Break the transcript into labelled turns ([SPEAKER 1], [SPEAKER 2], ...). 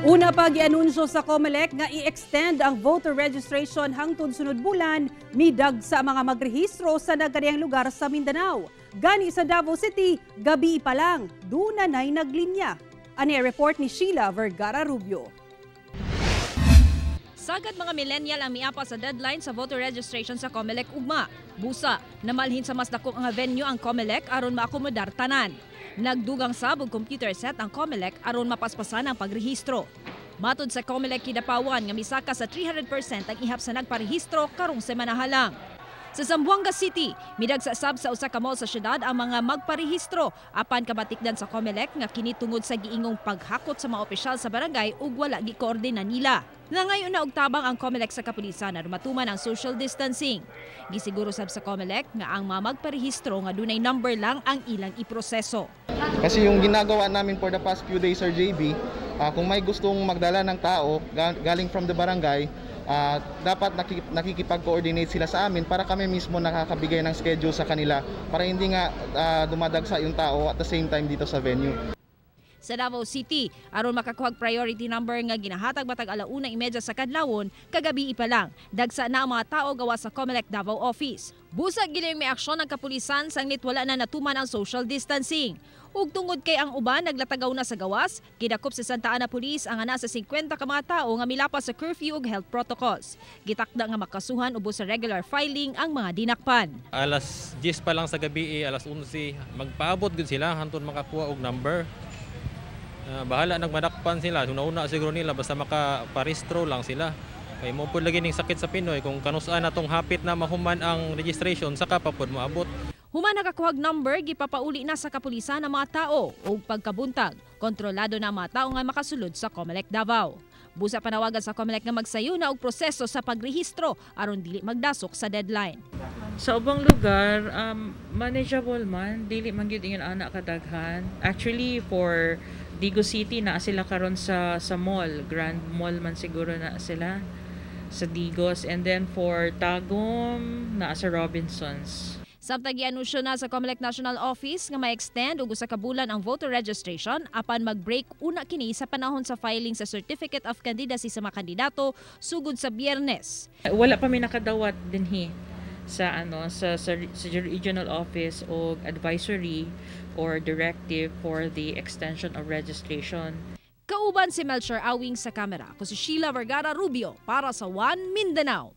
[SPEAKER 1] Una pa gianunsyo sa COMELEC nga i-extend ang voter registration hangtod sunod bulan, midag sa mga magrehistro sa nagadiyang lugar sa Mindanao. Gani sa Davao City, gabi pa lang, duna na'y naglinya. Ani report ni Sheila Vergara Rubio.
[SPEAKER 2] Sagad mga millennial ang miapa sa deadline sa voter registration sa COMELEC ugma. Busa, namalhin sa mas dako nga venue ang COMELEC aron maakomodar tanan. Nagdugang sab og computer set ang COMELEC aron mapaspasan ang pagrehistro. Matod sa COMELEC, kidapawan nga misaka sa 300% ang ihap sa nagparehistro karong semana lang. Sa Zamboanga City, midagsa sab sa usa ka mall sa syudad ang mga magparehistro apan kabatikdan sa COMELEC nga kini tungod sa giingong paghakot sa mga opisyal sa barangay ug wala gikoordina nila. Nangayo na og tabang ang COMELEC sa kapulisan aron matuman ang social distancing. Gisiguro sab sa COMELEC nga ang mga magparehistro nga dunay number lang ang ilang iproseso.
[SPEAKER 3] Kasi yung ginagawa namin for the past few days, Sir JB, kung may gustong magdala ng tao galing from the barangay, dapat nakikipag-coordinate sila sa amin para kami mismo nakakabigay ng schedule sa kanila para hindi nga dumadagsa yung tao at the same time dito sa venue.
[SPEAKER 2] Sa Davao City, aron makakuhag priority number nga ginahatag matag 1:30 sa kadlawon, kagabi pa lang, dagsa na ang mga tao gawas sa COMELEC Davao Office. Busa giling may aksyon ang kapulisan sanglit wala na natuman ang social distancing. Ug tungod kay ang uban naglatagaw na sa gawas, gidakop sa Santa Ana Police ang ana sa 50 ka mga tao nga milapas sa curfew ug health protocols. Gitakda nga makasuhan ubos sa regular filing ang mga dinakpan.
[SPEAKER 4] Alas 10 pa lang sa gabi, eh, alas 11, magpaabot gud sila hantod makakuha og number. Bahala nagmadakpan sila, una-una siguro nila basta makaparehistro lang sila. Kay mao pud lagi ning sakit sa Pinoy kung kanus-a na tong hapit na mahuman ang registration, saka pa pud moabot.
[SPEAKER 2] Human nakakuhag number, gipapauli na sa kapulisan ang mga tao ug pagkabuntag, kontrolado na ang mga tao nga makasulod sa COMELEC Davao. Busa panawagan sa COMELEC nga magsayo na og proseso sa pagrehistro aron dili magdasok sa deadline.
[SPEAKER 5] Sa ubang lugar, manageable man, dili man gyud ingon ana kadaghan. Actually, for Digos City, naa sila karon sa mall, Grand Mall man siguro na sila sa Digos, and then for Tagum naa sa Robinsons.
[SPEAKER 2] Samtang gianunsyo na sa COMELEC National Office nga ma-extend og usa ka bulan ang voter registration, apan mag-break una kini sa panahon sa filing sa Certificate of Candidacy sa mga kandidato sugod sa Biyernes.
[SPEAKER 5] Wala pa mi nakadawat dinhi sa ano sa regional office o advisory or directive for the extension of registration.
[SPEAKER 2] Kauban si Melchor Awing sa kamera. Ako si Sheila Vergara Rubio para sa One Mindanao.